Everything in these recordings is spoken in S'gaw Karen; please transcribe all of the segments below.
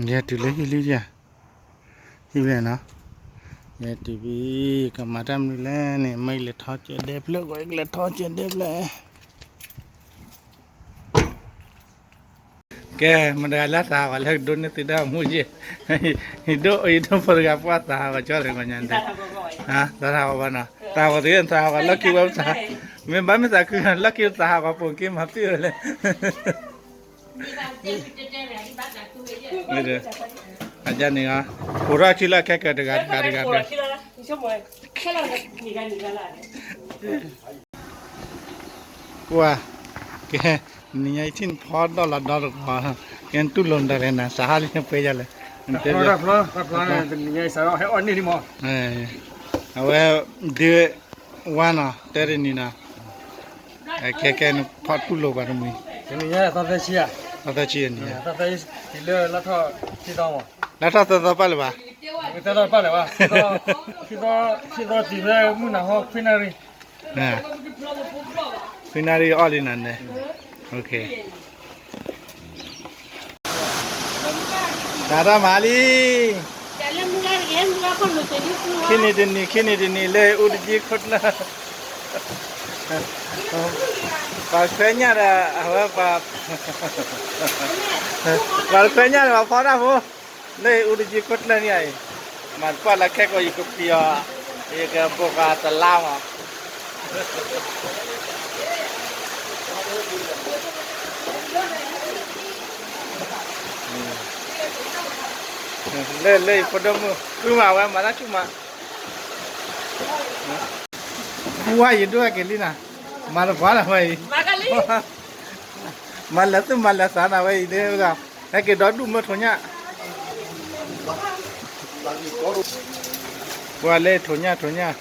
ယဲတုၤလၢဟံၣ်လံယၤ, ဟံၣ်ဝဲနီၤ, ယဲတုၤဖဲ ကမၤတၢ်မနုၤလဲၣ်န့ၣ် မ့ၢ်လဲၤထီၣ်ကၢၤဒဲဖျၢၣ် ကလဲၤထီၣ်ကၢၤဒဲဖျၢၣ်, ကဲ မတၤတဂၤလၢသးဟးဂီၤလၢကဒိးန့ၢ်သုဒၣ်မူယဲၢ်, ယဒိၣ်ယဒိၣ်ဖိတဂၤပှၢ်သးဟးဂီၤကၠီတဂၤညါန့ၣ်, သးဟးဂီၤဘၣ်နီၤ, သးဟးဂီၤသ့ သးဟးဂီၤလီၢ်ခံဝဲပသး, မ့ၢ်ဘၣ်မ့ၢ်သးခုလီၢ်ခံသးဟးဂီၤပိာ်က့ၤမၤသံဝဲလဲၣ် အန့ၣ်, အိးထီၣ်ဆံလၢခဲကၢၤတဂၤတဂၤတဂၤတဂၤ, ကွၢ်, ကဲ, နံၤညါအံၤထံၣ်နဖီဒီၣ်လီၤဒီတကီၢ်, ကဲနတူၢ်လိာ်နတၢ်လဲၣ်နၤ စးဟါလံနပှဲၤယၤလဲၣ်, တဖျီတဖျီ တဖျီန့ၣ် တနံၤညါအံၤစးထီၣ်ဟဲအီၣ်န့ၢ်လံမး, အဝဲ ဒ့ဝါနီၤ တဲတနံၤနီၤ, ခဲကဲနဖီတူၢ်လိာ်ပှၤတမှံၤ, တနံၤညါသီသၢဆံဧါ, သီသၢဆံတနံၤညါ, သီသၢဆံလၢလါထီၣ်ခံသီမး, လါထီၣ်သၢသီပၢ်လၢၤဘၣ်, သၢသီပၢ်လၢၤဘၣ်, ခံသီ, ခံသီတုၤဖဲမုၢ်နၤဟီခွံနၣ်ရံၣ်, ခွံနၣ်ရံၣ်အီၣ်လံနၤန့ၣ်, တၢ်တၢ်မၤလံ, ခံနံၤတနံၤ ခံနံၤတနံၤလၢအူတကံခိၣ်ကျၢၢ်, ပှၤခွဲညၣ်ဒီး အဝဲ ပှၤခွဲညၣ်ဒီးပှၤဖီတၢ်ဖိ, လၢအူတကံခိၣ်ကျၢၢ်န့ၣ်အံၤ, မၤတပှၢ်လၢခဲကိာ် ယကပျံၤအီၤ, ယကဘိးဃာ်တလါမး လၢလၢယဖိဒိၣ်မုၣ် ဃုမၤဝဲမၤတၢ်ဆူၣ်မး, ဝါယဒိၣ်ဟဲက့ၤလံနၤ, မၤတပှၢ်လၢဝဲအံၤ, မၤလဲၤသူၣ်မၤလဲၤသးနၤဝဲအံၤဒ်, ဟဲက့ၤဒီဒူၣ်မၢထိးညၣ် ပှၤလၢထိးညၣ်ထိးညၣ်,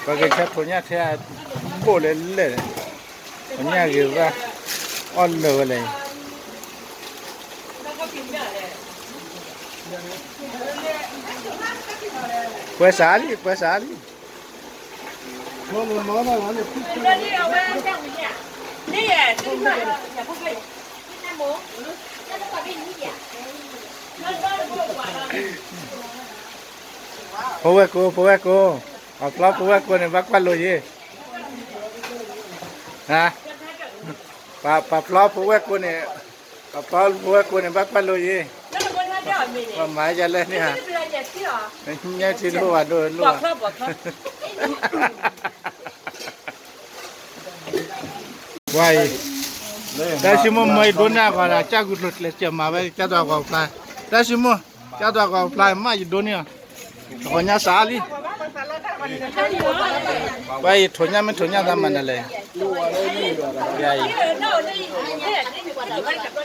ပှၤကဆါထိးညၣ်ထဲအဘိၣ်လဲၣ်လဲၣ်, ထိးညၣ်ဂ့ၤဘၣ်, အီၣ်လၢာ်ဝဲလဲၣ်, ပှဲၤစးလံ ပှဲၤစးလံ. ဖိဝဲၢ်ကိ, ဖိဝဲၢ်ကိ, ပှၤဖျီဖိဝဲၢ်ကိန့ၣ် ဘၣ်ကွၢ်လိာ်ယ့ၢ်, ပှၤဖျီဖိဝဲၢ်ကိန့ၣ်, ပှၤဖျီဖိဝဲၢ်ကိန့ၣ် ဘၣ်ကွၢ်လိာ်ယ့ၢ်, ပှၤမၤယၤလဲၣ်န့ၣ်ဧါ, ညၣ်ထံတအိၣ်ဘၣ်ဒိၣ်လိၣ်, ပှၤအံၤ, တၢ်စံမိၣ်မၢယဒိန့ၢ်အဂီၢ်ဒီး ကၢ်ဂုာ်ကျိၤကျဲးစၢးမၤဝဲ ကၢ်ဒွးဂီၤဖျါ, တၢ်စံမိၣ်, ကၢ်ဒွးဂီၤဖျါမးယဒိန့ၢ်အီၤ, အဂီၤညါစးလံ ပှၤအံၤထိးညၣ်မ့ၢ်ထိးညၣ်သးမၤနၤလဲၣ်,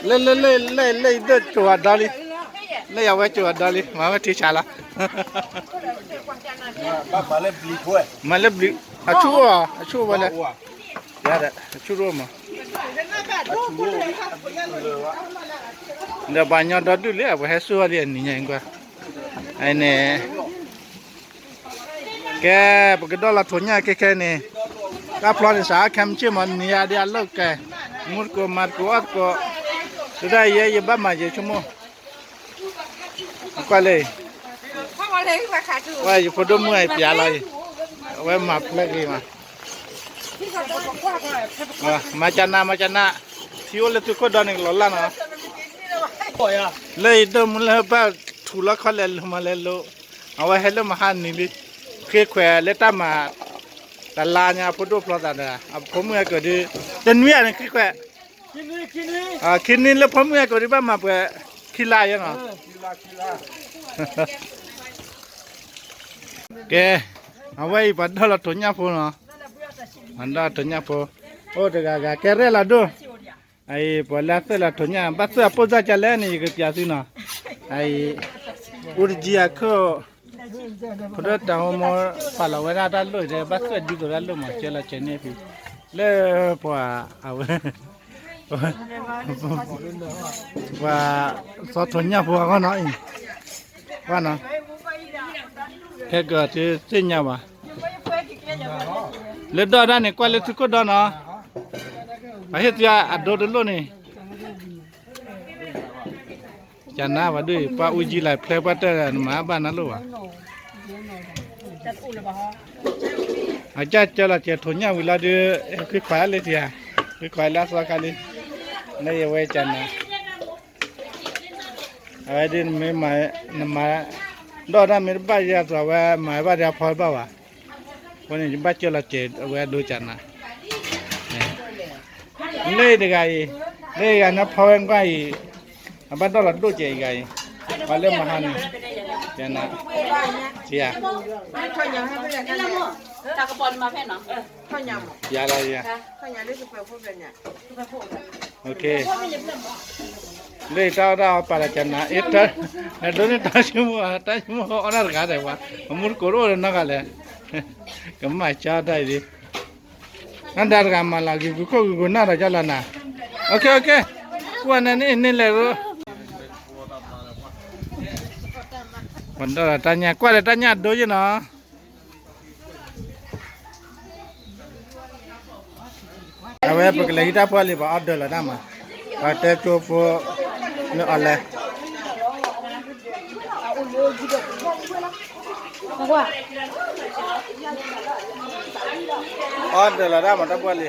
လၢလၢလၢလၢလၢယဒိၣ်ကၠိၤအဒီလံ, လၢယဝဲကၠိၤအဒီလံ မၤဝဲထံဆးလီၤ, မၤလၢဘျံး, အဆူၣ်အိၣ်, အဆူၣ်အိၣ်ဝဲလဲၣ်, အဆူၣ်တအိၣ်မး, ဒီးပှၤညီဒီဒူၣ်လံ အဝဲဟဲဆူၣ်ဝဲလံအနံၤညါအံၤကွၢ်, အန့ၣ် ကဲ, ပကဒီၣ်လီၤထိးညၣ်ခဲခဲန့ၣ်, တၢ်ဖျီန့ၣ် စးခဲမုၢ်ဆ့ၣ်မး နံၤယၤဒ်အလီၢ်ကဲ, မူတကိးမၤတကိးအီၣ်တကိး, တဒၣ်ယဲ ယဘၣ်မၤယဲဆိကမိၣ်, ကွၢ်လၢ, ကွၢ်ယဖိဒိၣ်မုၣ်အံၤပျးလီၤအံၤ, အဝဲမၤဖျဲက့ၤမး, မၤကနး မၤကနး, ထံအိၣ်လၢသုခိၣ်ဒီန့ၣ် ကလီၤလၢ်နီၤ, လၢယဒိၣ်မူလၢဘၣ်ထူးလီၤခီလဲၤလိၤမၤလဲၤလိၤ, အဝဲဟဲလၢမဟါနံၤလံ, ဃ့ခွဲးလၢတၢ်မၤ, တလါညါအဖိဒိၣ်ဖျီသးဒီး အဖိမုၣ်ဟဲကၢၤဒုး, တနွံအန့ၣ်ဃ့ခွဲး, ခံနွံလၢဖိမုၣ်ဟဲကၢၤဒုးဘၣ်မၤပှဲၤ, ခံလါယဲနီၤ, ကဲ, အဝဲအံၤပှၤဒီၣ်လီၤထိးညၣ်ဖိနီၤ, ပှၤဒီၣ်ထိးညၣ်ဖိ, အိၣ်တဂၤဂၤ ကဲရဲၣ်လီၤဒိၣ်, အအံၤ ပှၤလၢအသွဲၣ်လီၤထိးညၣ် ဘၣ်သွဲၣ်အပိၢ်စၢ်ကလဲၣ်န့ၣ် ယကပျးသုနီၤ, အအံၤ, အူတကံအခိၣ်, ဖိဒိၣ်တၢ်ဟိမိၢ် ပာ်လီၤဝဲဒၣ်တၢ်လိၣ်အံၤဒီး ဘၣ်သွဲၣ်ဒ်သိးတၢ်လိၣ်မး ကဲလီၤကဲန့ၣ်ဖံ, လၢပှၤအဝဲ ပှၤသီထိးညၣ်ဖိအဂီၢ်နီၤအံၤ, ဘၣ်နီၤ, ခဲကၢၤတသ့ၣ်ညါဘၣ်, လၢဒီၣ်ဒၣ်န့ၣ် ကွၢ်လၢသုခိၣ်ဒီနီၤ, ပှၤဟ့ၣ်သုအဒိတလိၣ်န့ၣ် ကနၣ်ဝဲဒုး ပှၤအူကံလၢ်ဖျဲပှၤတၢၢ်နမၤဘၣ်နၤလိၣ်ဘၣ်. အကစၢ်ကၢလီၤစဲးထိးညၣ်ဝံၤလီၤဒုး, ဃုခွါလၢတယၤ, ဃုခွါလၢအသီခါလံ, လၢယဝဲကနၣ်, အဝဲဒုးနမ့ၢ်မၤ, နမၤ, ဒီးတၢ်မ့ၢ်တဘၣ်ယၤသိး အဝဲမၤဘၣ်ဒီးအဖီဘၣ်ဘၣ်, အဃိန့ၣ် ယဘၣ်ကၢလီၤစဲးအဝဲအဒိကနၣ် လၢတဂၤအံၤ, လၢတဂၤန့ၣ်ဖီဝဲကွၢ်အံၤ, အဘၣ်ဒီၣ်လီၤဒိၣ်ကဲအံၤဂၤအံၤ, ပှၤလၢမဟါန့ၣ်, ယန, ယ, ယလီၤယ, လၢတၢ်အီၣ်တၢ်အီပာ်လီၤကနၣ်, အဒိန့ၣ်တၢ်ဆိကမိၣ်, တၢ်ဆိကမိၣ်အီၣ်တၢ်တဂၤဒီးဝဲ, အမူတကိးတအိၣ်ဒီးနီတဂၤလဲၣ်, ကမၣ်ကၠီတၢ်အံၤဒ် နဒၣ်တဂၤမၤလီၤ ဂ့ၤဂုာ်ခိၣ်ဂ့ၤဂုာ်နၢ်ဒီးကၠီလီၤနၤ, အိၣ်ခ့အိၣ်ခ့, ကွၢ်နန့ၣ်န့ၣ်လဲၤ, ပဒီးတၢ်ညၣ် ကွၢ်ဒီးတၢ်ညၣ်ဒိယနီၤ, အဝဲပကလဲၤဟံးတၢ်ပှၢ်လံ ပှၤအီၣ်ဒၢးလီၤတၢ်မး, ပှၤတဲကၠိဖိ, လၢအီၤလဲၣ် အီၣ်ဒၢးလီၤတၢ်မးတၢ်ပှၢ်လံ,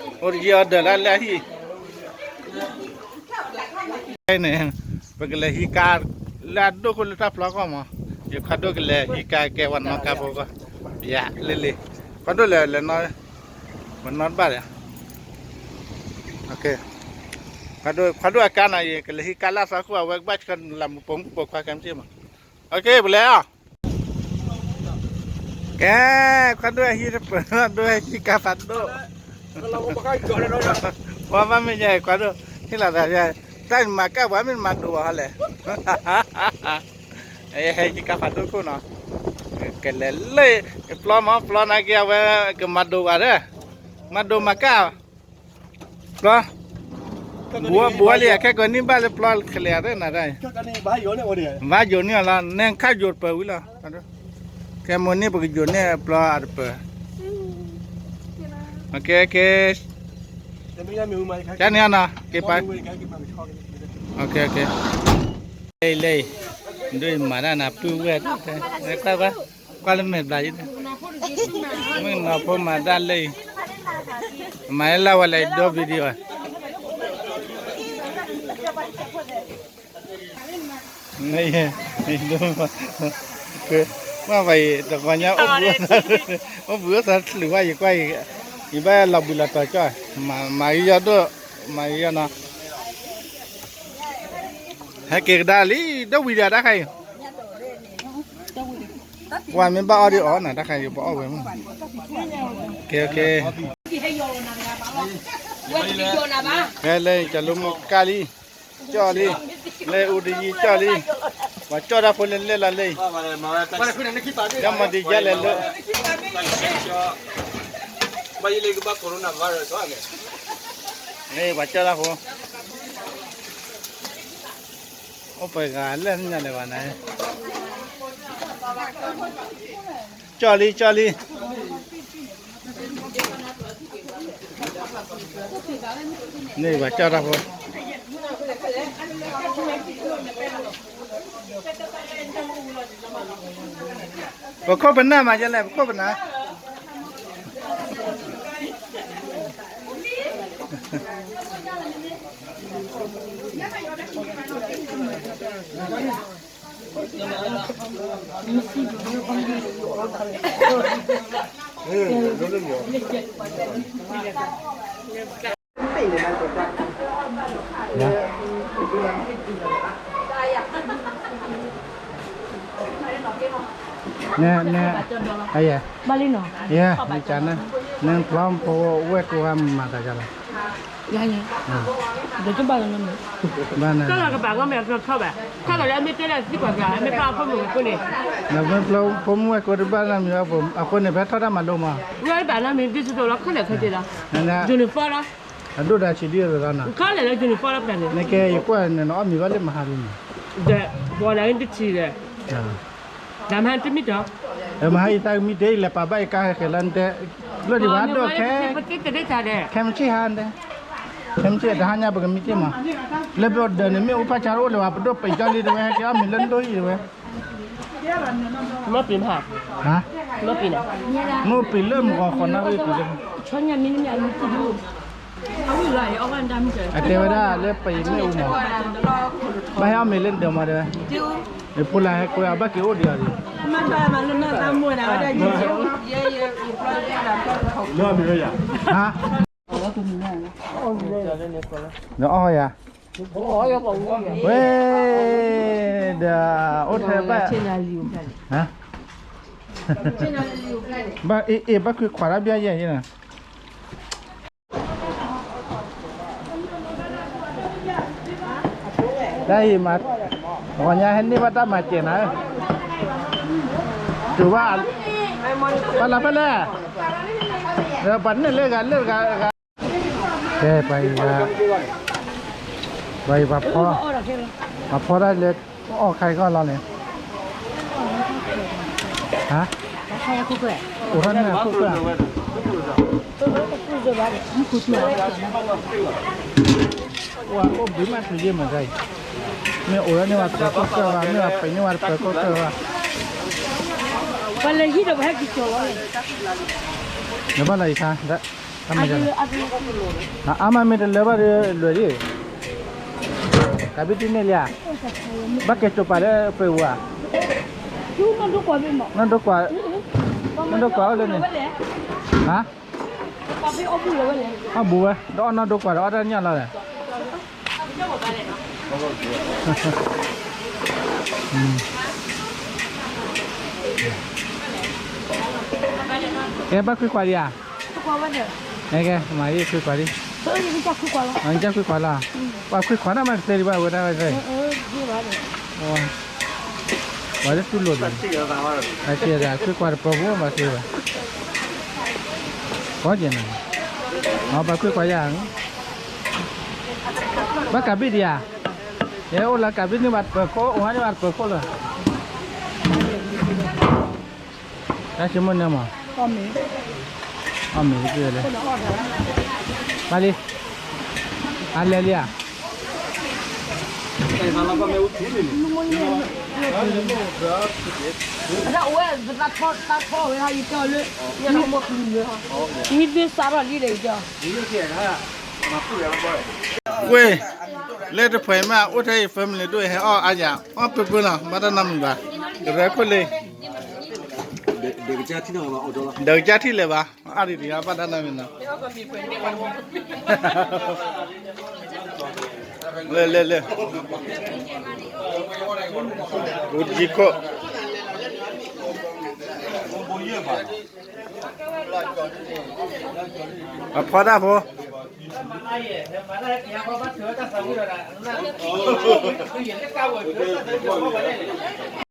အိၣ်တယံာ်အီၣ်ဒၢးလၢလၢဟံၣ် န့ၣ်, ပကလဲၤဟံးကါ, လၢအဒိၣ်ခိၣ်လၢတၢ်ဖျီကီၢ်မး, ယခွါဒိၣ်ကလဲၤဟံးကါကဲပှၤနီၣ်ကါဖိကီၢ်, ယၤလ့လ့, ခွါဒိၣ်လဲၤလဲၤနီၣ်, ပနီၣ်တဘၣ်လဲၣ်, ခွါဒိၣ်အကါနီၤ ယကလဲၤဟံးကါလၢအသီခိၣ် အဝဲကဘၣ်ဆှၢလၢမူပိာ်မုၣ်ပိာ်ခွါခဲမုၢ်ဆ့ၣ်မး, ပလဲၤအီၤ ကဲ, ခွါဒိၣ်ဟံးတပၢၤ ဒိၣ်ဟံးကါဖးဒိၣ်, ပှၤဘၣ်မ့ၢ်ယဲ ခွါဒိၣ်, ဟ့ၣ်လီၤသး, တၢ်မၤကၢ်ပှၤမ့ၢ်မၤဒိးဘၣ်ဟီလဲၣ်, ဟဲဟံးကါဖးဒိၣ်ခိၣ်နီၤ, ကလဲၤလၢ, ပျီမ့ၢ်ပျီနာ်က့ အဝဲကမၤဒိးဘၣ်ဒီး, မၤဒိးမၤကၢ် ပျီ, ဘူးဝဲလံ အခဲကီးန့ၢ်ဘၣ်လၢပျီကလဲၤသ့နၤတၢ်, ဘၣ်ယိာ်န့ၢ်အီၤလီၤ နဲခါယိာ်တပၢၤဝံၤလီၤ, ကဲမိၢ်န့ၣ် ပကယိာ်န့ၢ်ပျီအတပၢၤ, ကဲကဲ, ကန့ၣ်နီၤ က့ၤပာ်, လၢ, လၢ, ဒ်မၤတၢ်နၤပုၢ်ဝဲၢ်, ကွၢ်ကွၢ်, ကွၢ်လၢမဲာ်ဘျါ, မုၣ်ကနီၤဖိမၤတၢ်လၢအံၤ, မၤလၢလၢဝဲလဲၣ် ဒိ video မ့ၢ်ဘၣ်အံၤ တဂီၤညါ, အိၣ်ဘှံးအိၣ်သးတချုးဘၣ် ယကွၢ်အံၤ, ယဘၣ်လီၤဘှံးလီၤတီၤကၠီ, မၤဂ့ၤယီၤဒိၣ်, မၤဂ့ၤယီၤနီၤ, ဟဲက့ၤကဒါလံ, ဒီဝံၤဒီးတၢ်ခါအံၤ, ပှၤမ့ၢ်ဘၣ်အီၣ်ဒံးအီၣ်နၤ တၢ်ခါအံၤ ပအီၣ်ဝဲမး, ကဲ, ကဲ, ကဲလၢ ကၢ်လိမုၣ်ကၢ်လံ, ကၠီၣ်လံ, လၢအူတယံၤကၠီၣ်လံ, ပှၤကၠီၣ်တၢ်ဖိလဲၤလဲၤလီၤလၢအံၤ, ယမၤဒံးယဲလဲၣ်လၢ, ပှၤကၠီၣ်တၢ်ဖိ, အိၣ်ပှဲၤဂၤလၢညါလၢၤဘၣ်န့ၣ်, ကၠီၣ်လံ ကၠီၣ်လံ, န့ၣ်ပှၤကၠီၣ်တၢ်ဖိ, ပခိၣ်ပနၢ်မၤယဲလဲၣ် ပခိၣ်ပနၢ်. Nè, nè, ayè, yè, nè, ca nè, nè, plǒm po wek wa ma ka ca la. Yanyì. Dè tø bá lọ nà mì. Bá nà. Tø lọ kà bá ngà mì a tø tø bá. Tø lọ lè mì tø lè sì kwà gà mì bá phone mì wek ko nè. Nà mì plǒm po mì wek ko tø bá nà mì a phone a ko nè bá tø dá mà dô mà. Wek bá nà mì digital lọ khá lè khá tì lọ. Nà nà. Uniform lọ. A dô dá sì dí lọ nà. Khá lè lọ uniform lọ bá nè. Nè kè yì kwà nè nà ơ mì wá lè mà hà lì nè. Dè bò lè ndí tì lè. Dà mà hà tì mì tò. Ê mà hà yì tà mì dè lè pà bá yì kà hè khè lăn dè. လၢဒံးဘၣ်ဒိၣ်ခဲ, ခဲမုၢ်ဆ့ၣ်ဟါ, ခဲမုၢ်ဆ့ၣ်တဟါညါပကမံတ့ၢ်မး, လၢပဒၢးန့ၣ်မ့ၣ်အူဖးဆါတအိၣ်လၢၤဘၣ် ပဒိၣ်ပံးကၠီလံတဲဝဲ ဟဲက့ၤအီၣ်မ့ၤလၢနဒိၣ်ဟံၣ်တဲဝဲ, မ့ၣ်အူပံးလၢမုၢ်ဂီၤဃီနၣ်ရံၣ်ပံးလၢ, အတဲဝဲဒၣ်လၢပမ့ၣ်အူမး, ဘၣ်ဟဲအီၣ်မ့ၤလၢနဒၢးမးတဲဝဲ, မ့ၢ်ဖိလၢဟဲကွဲအီၤဘၣ်က့ၤအိၣ်ဒံးအီၤဒံး, ဟါ, ဒီးအီၣ်ယၤ, ဝဲ, ဒီးအိၣ်ထဲဘၣ်, ဘၣ်အ့ၣ်အ့ၣ် ဘၣ်ခွံခွးတၢ်ဘၣ်ယဲၢ်ယဲၢ်နၤ တၢ်အံၤမး, ဂီၤညါဟဲန့ၢ်ဘၣ်တၢ်မၤစၢၤနၤ, တုၤဘၣ်, ဘၣ်လီၤဖဲလဲၣ်, ဒီးပှၤန့ၢ်လၢဂၤလၢဂၤဂၤ, ကဲ, ပှၤအံၤ, ပှၤအံၤ, ပှၤဖီတၢ်လၢ, အီၣ်ခါအံၤကီၢ်လီၤန့ၣ် ဟါ, အိၣ်ထီၣ်န့ၢ်ခိၣ်ကျၢၢ်, အိၣ်ဘှံးမးတုၤယ့ၢ်မးတၢ်အံၤ, မ့ၢ်အိၣ်ထီၣ်န့ၢ်ဝဲပၢၤခိၣ်ကျၢၢ်ဘၣ် မ့ၢ်ဝဲပှဲၤန့ၢ်ဝဲပၢၤခိၣ်ကျၢၢ်ဘၣ်, ပှၤလဲၤဟံၣ်ဒီးပှၤဟဲက့ၤကၠီၤလီၤ, နဘၣ်လီၤအံၤခါ, အါမးမ့ၢ်တလၢဘၣ်ဒီးလွဲၢ်ဒံး, ကးဘံၣ်တန့ၢ်လံဧါ, ဘၣ်ကဲကၠိၤပာ်လၢပှဲၤပူၤဧါ, နီၢ်ဒိကွၢ်, နီၢ်ဒိကွၢ်အိၣ်လၢန့ၣ်, ဟါ, အီၣ်ဘူးဝဲ, ဒီးအီၣ်နီၢ်ဒိကွၢ်ဒီးအီၣ်တၢ်ညၣ်လီၤလဲၣ်, ကဲဘၣ်ခွံခွါဒံးဧါ, ကဲ, မၤယခွံခွါဒံး, ကခွံခွါလီၤ, ပှၤခွံခွါန့ၣ်မၤကသ့ဒံးဘၣ်ဝဲဒၣ်ဝဲ, ပှၤလၢတူၢ်လိာ်ဒံး, အကဲဒၣ်ခွံခွါတပၢၤဖိမၤသ့ဘၣ်, ကီကဲနၤ, ပှၤခွံခွါယၤ, ဘၣ်ကးဘံၣ်ဒံးဧါ, ယအိၣ်လၢကးဘံၣ်န့ၢ်ဘၣ်တပၢၤခိၣ် အိၣ်ဟါန့ၢ်ဘၣ်တပၢၤခိၣ်လီၤ, တၢ်ဆိကမိၣ်န့ၣ်မး, အီၣ်မ့ၤတက့ၢ်လၢ, ဘၣ်လံ, အလဲၤလံဧါ, ဝဲ, ကွ့ၢ်, လၢတဖှဲးမး အိၣ်ထဲအံၤ family ဒိၣ်ဟဲအီၣ်အါယၤ အီၣ်ပၢၢ်ပၢၢ်နီၤ ဘၣ်တၢ်နီတမံၤဘၣ်, ကရၢခိၣ်လ့, ဒီးကစၢ်ထံၣ်လၢၤဘၣ်, အါဒံးတဂၤဘၣ်တၢ်နီတမံၤနီၤ, လၢ လၢ လၢ, ဘူးတယံၤခိၣ် အဖီတၢ်ဖိ, လၢ